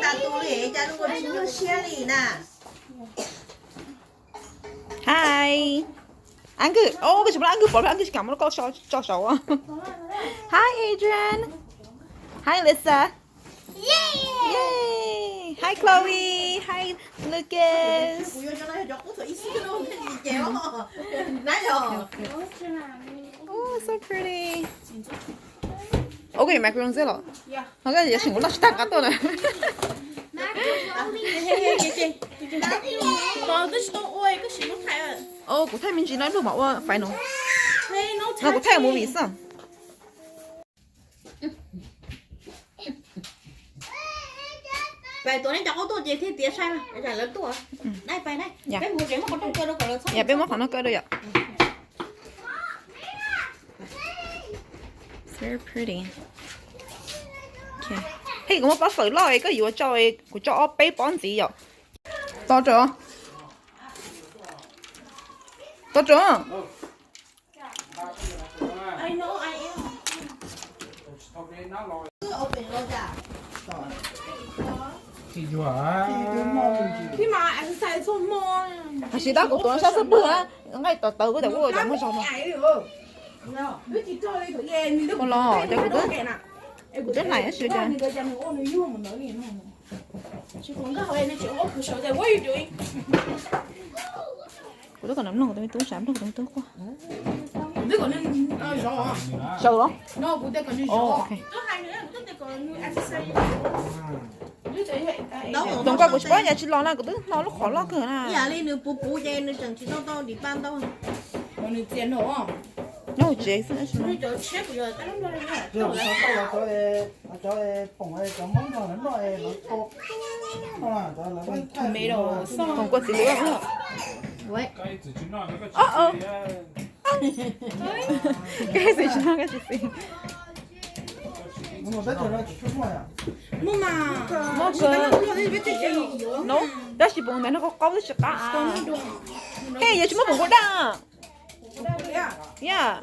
Tus li cas nws tsis nyuaj siab li na. Hi. Ab Nkws, o, koj tsis muab Ab Nkws pom, Ab Nkws tsis kam muab koj tso saud. Hi Adrian. Hi Lisa. Yay. Hi Chloe. Hi Lucas. Oh, so pretty. Ua koj macaroni xwb los? Ho koj yuav tseem ua noj tsis tag qab tuaj na. Kuv thaij me ntsis no ib pliag mam ua final. No kuv thaij movie xwb. Pais tuav nej cov qaub tuaj ces thiaj tiav sai, lawv tuaj. Peb mus tsev muab qhov rooj kaw rau kom lawv txhob, peb muab qhov no kaw rau yom. Very pretty. Hej, kuv muaj pob fawm loj es koj yuav tso, kuv tso ob peb pob ntxiv yom. Tos rawv. Tos rawv. Tam sim no kuv tuav sab xub pwg na, nqaij tawv tawv kuv tam kuj ua cov muaj zog no. Ua los ces kuv twb, kuv twb hlais tab sis cas. Kuv twb kom nws mloog kuv tus me tub, sab mloog kuv tus me tub quaj. Sawv los? Tus koj kuv tsis paub nyias tsis los na, kuv twb hnov lub qhov loj kawg na. Ib yam li nws puv puv ces nws tseem tsis tau tau dim pa ntau. Nyob hauv tsev xwb. Tomato sauce. Koj txiv tsis noj koj tsis xis. Muaj kawg. No, tab sis pom ntawd no qaub qaub twb tsis qab. Hej, yuav tsis muab pum kuv daj. Ya.